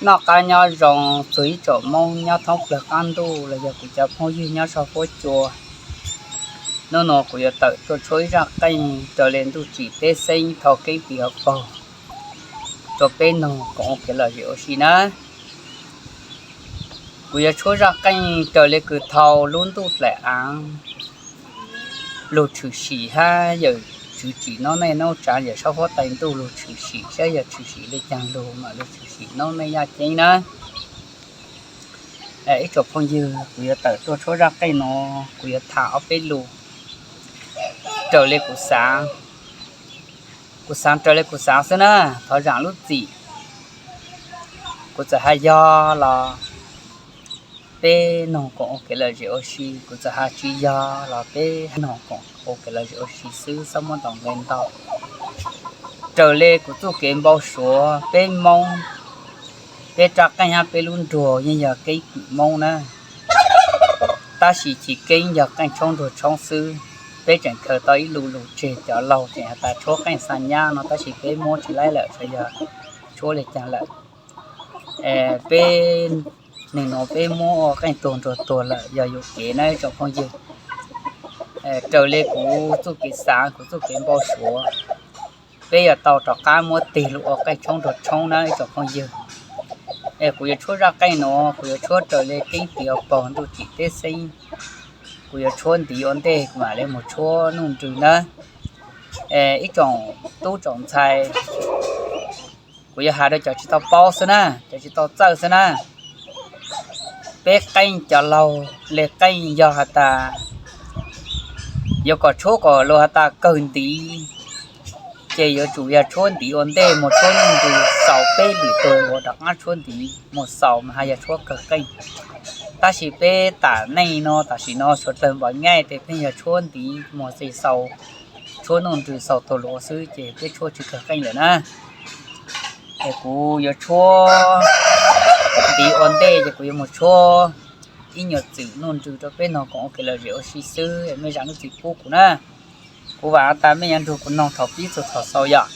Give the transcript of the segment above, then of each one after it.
Noj qab nyob zoo txog ib tsoom Hmoob nyob thoob plawg qab ntuj los yog kuv cov phooj ywg nyob sab huab cua. Hnub no kuv yuav tawm tuaj tshuab ib zaj qeej raws li ntuj tsim teb xeeb thau keeb tiv hauv paug rau peb noog koom ua kev lom zem ua si nawb. Kuv yuav tshuab zaj qeej raws li kws thau lub ntuj dlaim aav lug tshwm sim hab yawm tswv tsim noob neej noob tsaav yawm sab huab tais ntuj lug tshwm sim saib yog tshwm sim li caag lug mam lug tshwm sim noob neej yaj ceeb nawb. Ib tsoom phooj ywg, kuv yuav tawm tuaj tshuab zaj qeej no, kuv yuav tham ob peb lus raws li kuv xaav, kuv xaav raws li kuv xaav xwb na, thov zaam lub txim. Kuv txawm has yog los peb noog koom ua kev lom zem ua si, kuv txawm has tsis yog los peb noog koom ua kev lom zem ua si xwb, xob muab ntaus nqe ntau. Raws li kuv txuj kev npau suav, peb Moob, peb raj qeej hab peb lub nruag yeej yog keeb kwm Moob na, tab sis chiv keeb yog qeej tshoob nruag tshoob xwb. Peb tseem khaws tau ib lu lug tseg, cov laug tseem has tas tshuab qeej xa nyab no, tab sis peb muab tsis laib lawm, tsuas yog tshuab li caag lawm. Peb neeg nuav peb muab ua qeej tuag nruag tuag lawm, yog yuam kev na ib tsoom phooj ywg. Raws li kuv txuj kev xaav, kuv txuj kev npau suav, peb yuav tau rov qab muab tig lug ua qeej tshoob nruag tshoob na ib tsoom phooj ywg. Es kuv yuav tshuab zaj qeej nuav, kuv yuav tshuab raws li keeb tiv hauv paug ntuj tsim teb xeeb. Kuv yuav tshuab ntiv ua ntej, kuv mam li mus tshuab nuj nrws na. Ib tsoom tub tsoom ntxhais, kuv yuav has rau cov tsis tau paub xwb na, cov tsis tau txawj xwb na. Peb qeej cov laug le qeej yog has tas yuav kom tshuab kom luag has tas kawg ntiv, ces yuav tsum yog tshuab ntiv ua ntej mus tshuab nuj nrws xaus peb lwm tug uas rov qab tshuab ntiv mus xaus mas has yog tshuab kawg qeej. Tab sis peb tam neej no tam sim no suav dlawg npam nyaij tes pheej yog tshuab ntiv mus xaus, tshuab nuj nrws xaus tug luav xwb ces peb tshuab tsis kawg qeej lawm na. Es kuv yuav tshuab ntiv ua ntej ces kuv yuav mus tshuab ib nyuag txwm nuj nrws rau peb noog koom ua kev lom zem ua si xwb, mej zam lub txim pub kuv na. Kuv vaam has tas mej yuav nrug kuv noog thaum pib txug thaum xaus yom.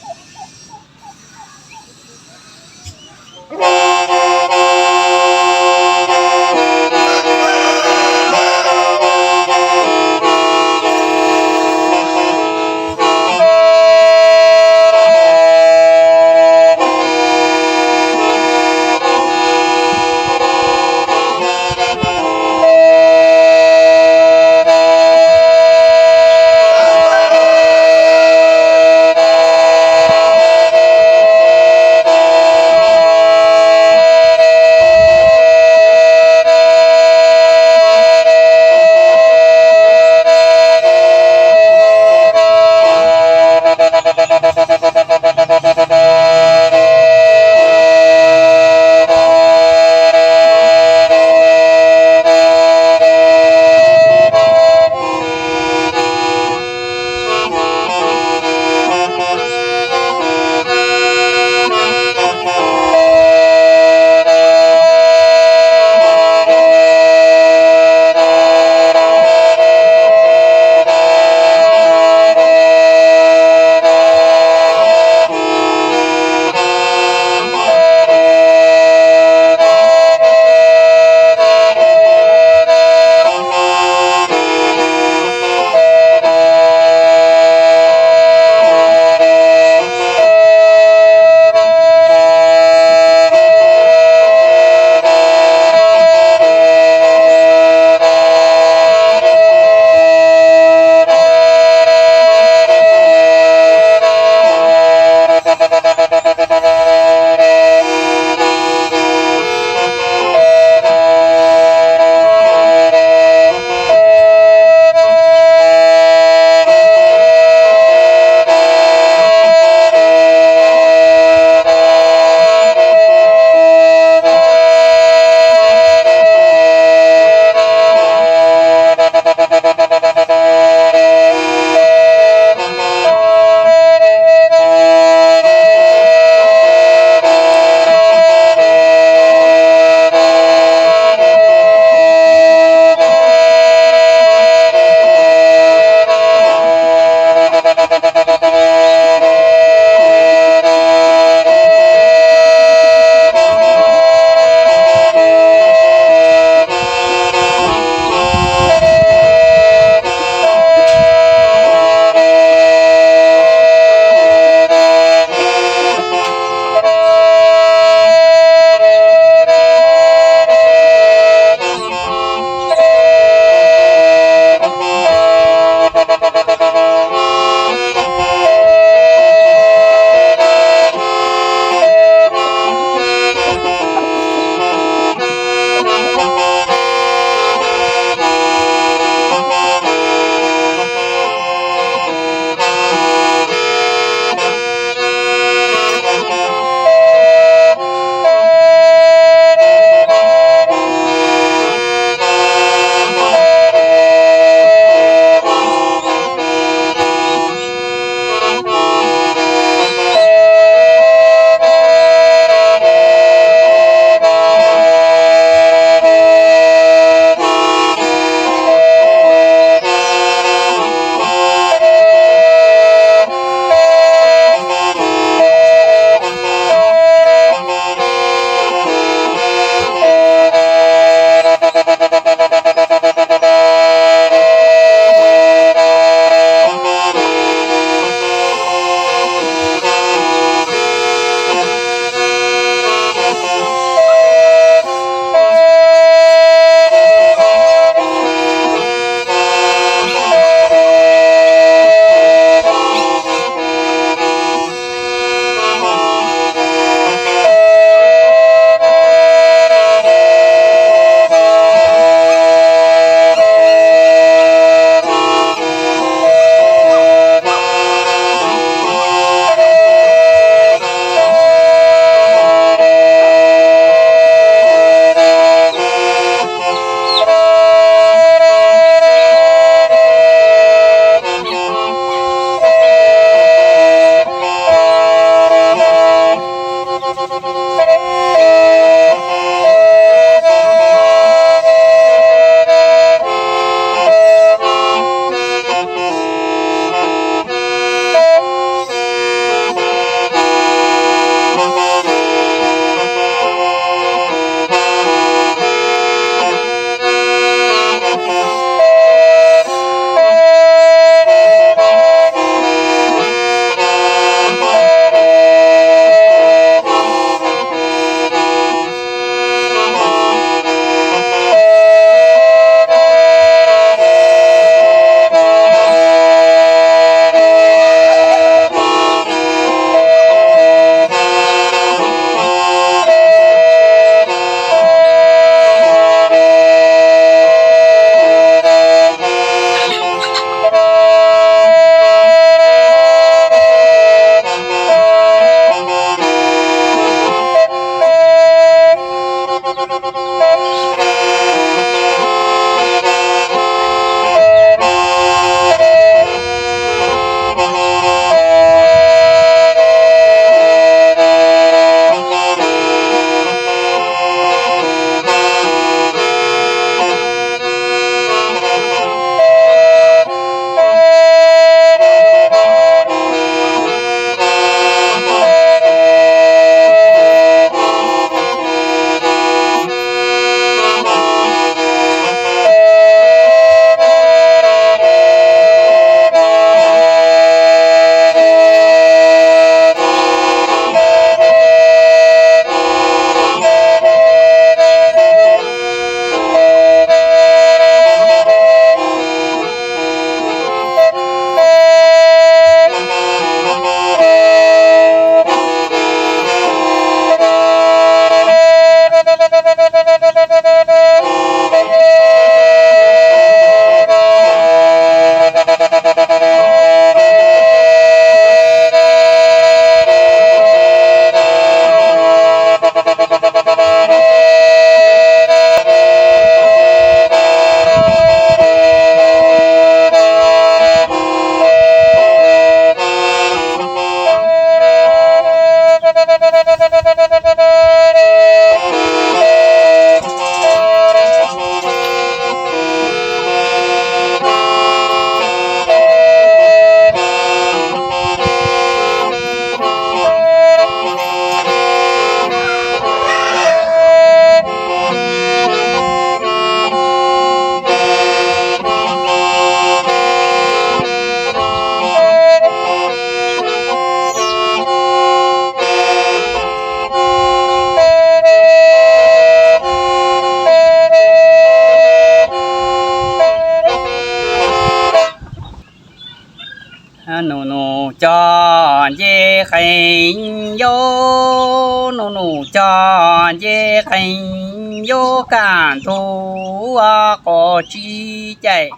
Cog nce qees yuav, nus nus cog nce qees yuav kaj ntug qos tsib caim.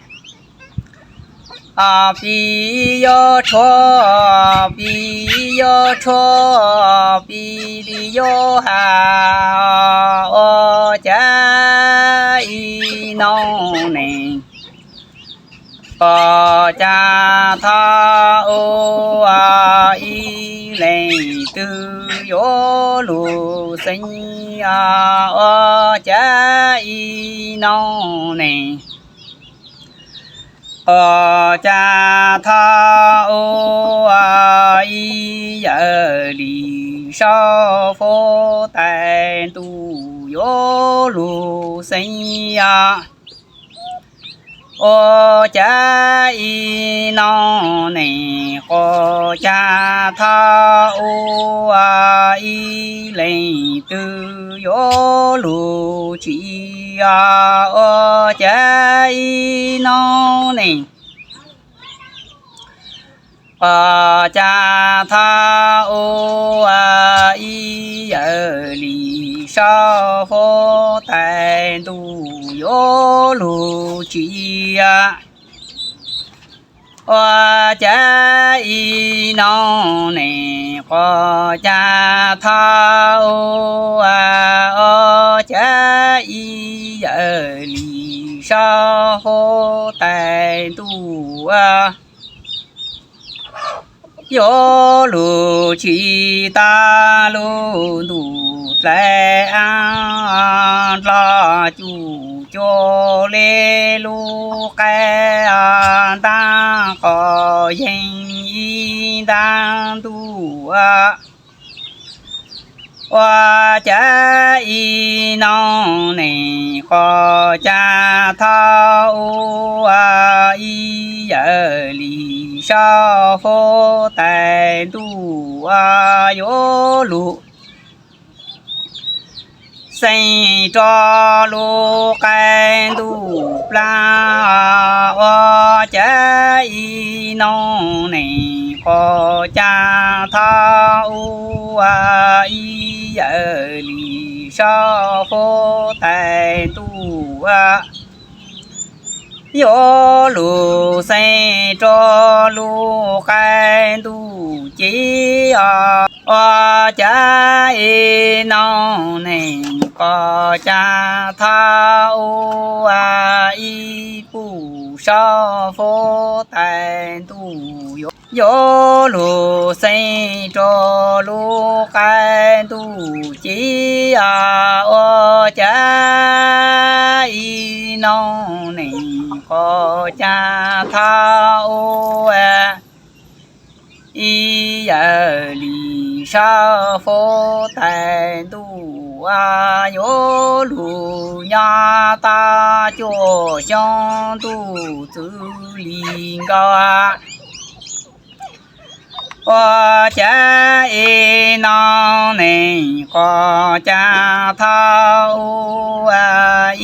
Pib yuav tshuab, pib yuav tshuab, pib li yuav has, ua cas ib noo neeg, ua cas thaj ua ib leeg twg yuav lug xeeb, ua cas ib noo neeg, ua cas thaj ua ib yawm li sab fab tais ntuj yuav lug xeeb, ua cas ib noo neeg, ua cas thaj ua ib leeg twg yuav lug tsim, ua cas ib noo neeg, ua cas thaj ua ib yawm li sab fab tais ntuj yuav lug tsim, ua cas ib noo neeg, ua cas thaj ua, ua cas ib yawm li sab fab tais ntuj yuav lug tsim, tag lub ntuj dlais av dlog cuj cuag le lub qaib ntaab qos yeeg ib ntaab ntuj, ua cas ib noo neeg, ua cas thaj ua ib yawm li sab fab tais ntuj yuav lug xeeb rau lub qaib ntuj plaab, ua cas ib noo neeg, ua cas thaj ua ib yawm li sab fab tais ntuj yuav lug xeeb rau lub qaib ntuj cev, ua cas ib noo neeg, ua cas thaj ua ib puj sab fab tais ntuj yuav lug xeeb rau lub qaib ntuj cev, ua cas ib noo neeg, ua cas thaj ua ib yawm li sab fab tais ntuj yuav lug nyob tag cuaj xyoo ntuj txwv li nkaus, ua cas ib noo neeg, ua cas thaj ua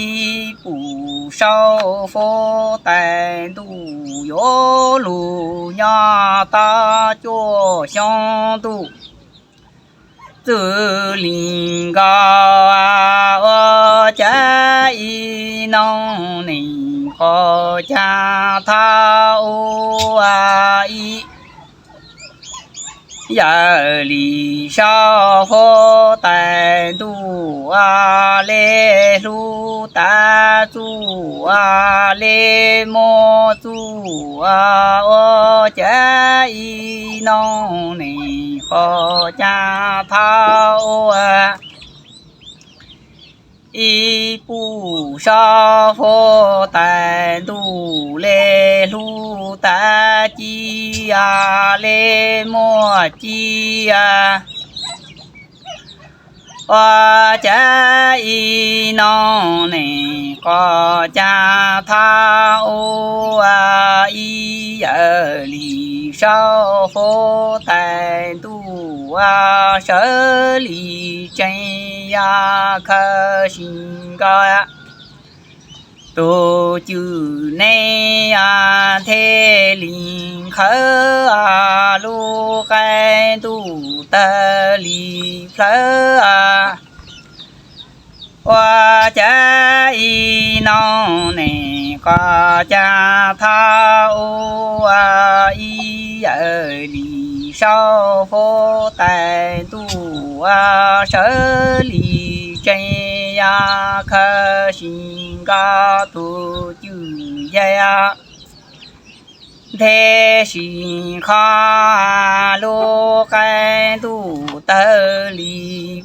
ib puj sab fab tais ntuj yuav lug nyob tag cuaj xyoo ntuj txwv li nkaus, ua cas ib noo neeg, ua cas thaj ua ib yawm li sab fab tais ntuj le hlub tas txuj, le muab txuj, ua cas ib noo neeg, ua cas thaj ua ib puj sab fab tais ntuj le hlub tas ci, le muab ci, ua cas ib noo neeg, ua cas thaj ua ib yawm li sab fab tais ntuj sawv li tseeb, yog khaws sis nkaus Tus cwj nej nthe li nqhawv, lub qab ntuj tawg li plhawv. Ua cas ib noo nees qos cag thab ua, ib yawm li saub hub tais ntuj ua, sawv li tsev ya khawv si nkaus tus cwj yag nthe si qhov, lub qab ntuj tawg li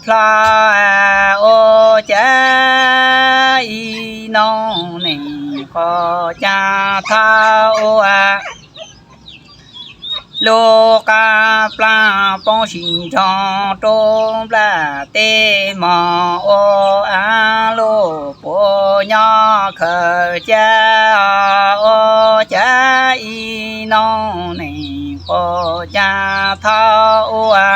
plhawv. Ua cas ib noo nees qos cag thab ua, lub qab plab poob si ntsoog rau nplaj teb mog. Ua cas lub puav nyob khaws cag, ua cas ib noo nees qos cag thab ua,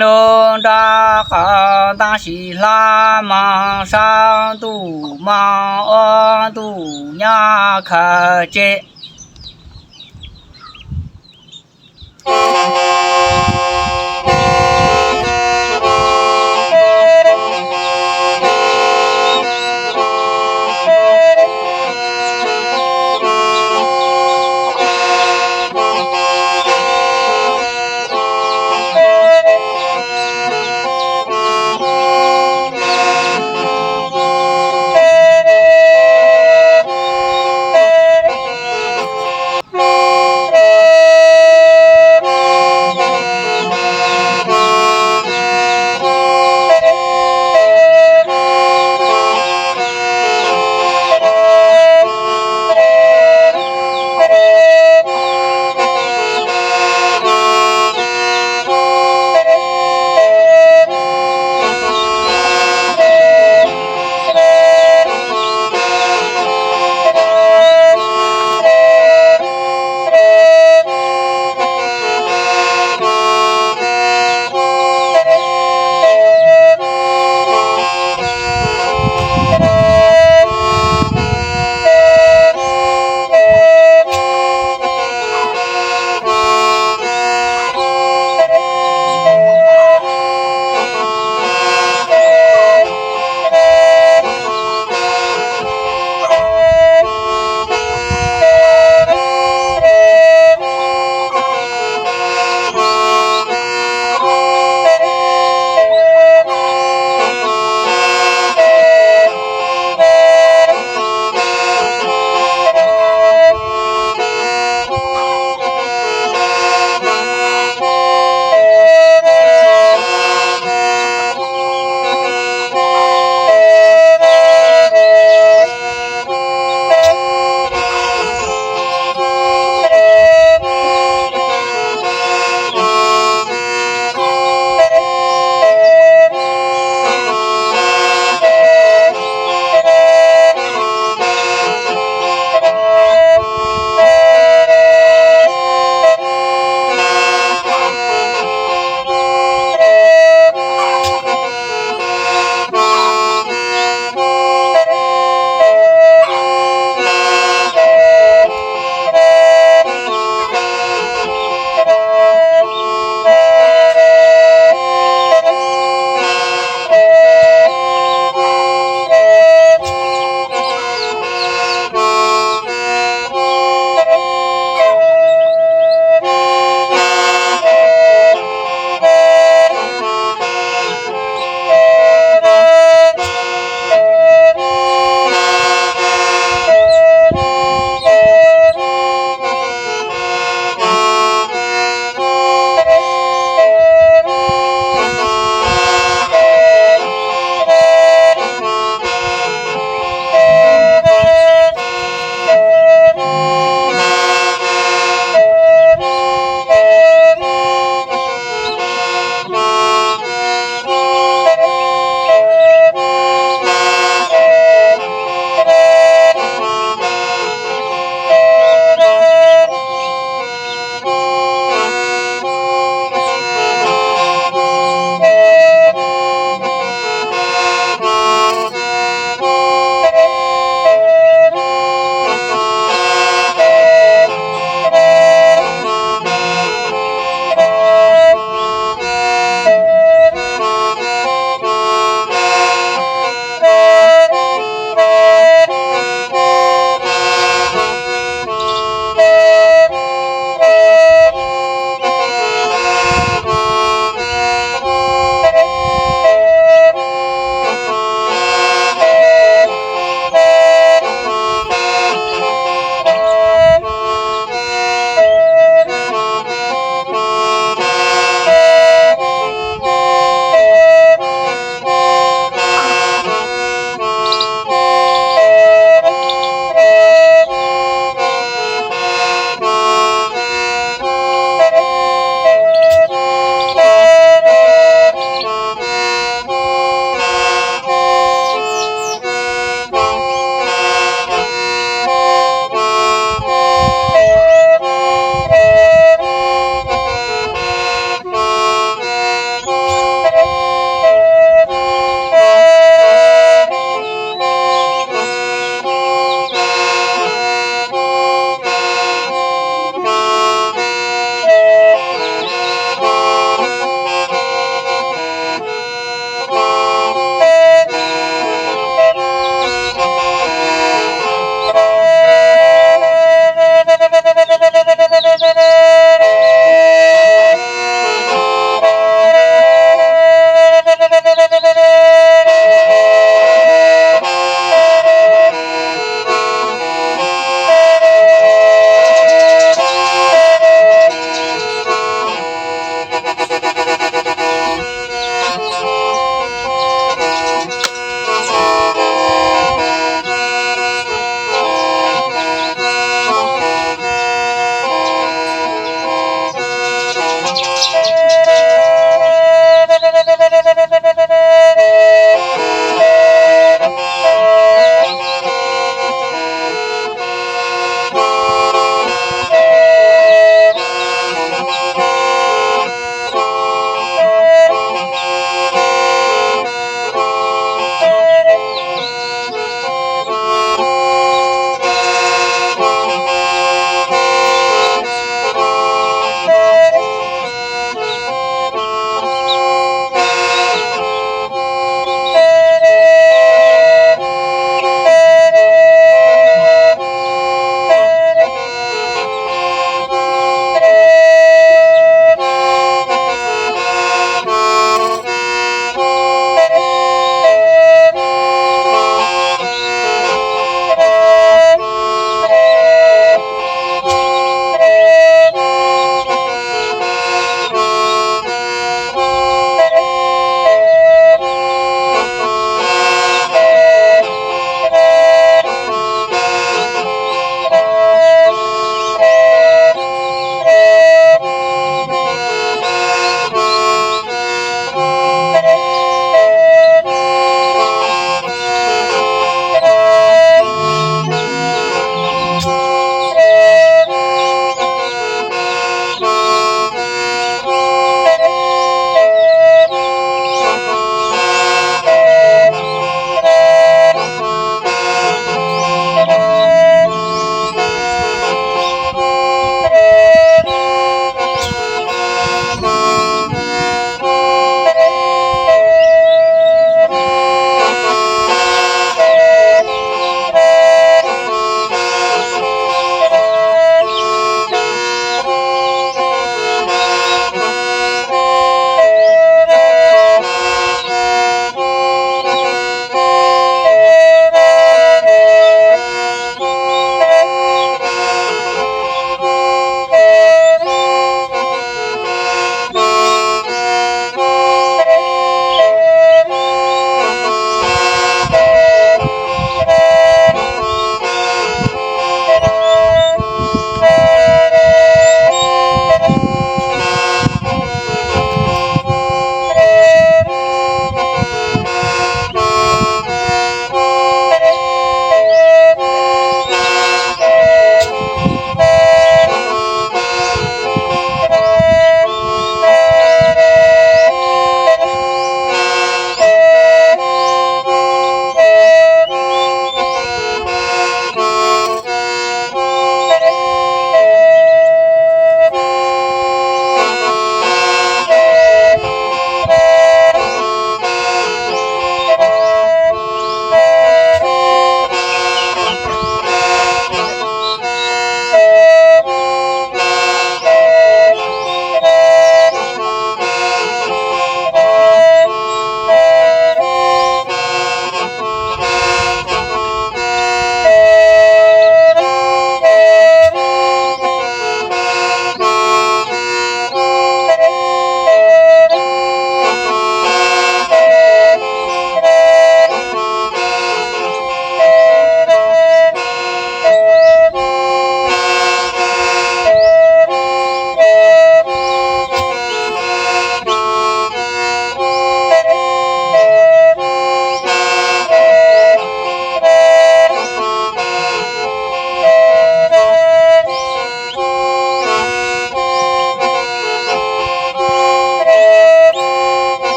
lub nrob qos ntab si hlob mog, saum ntuj mog, ua ntuj nyob khaws tseg.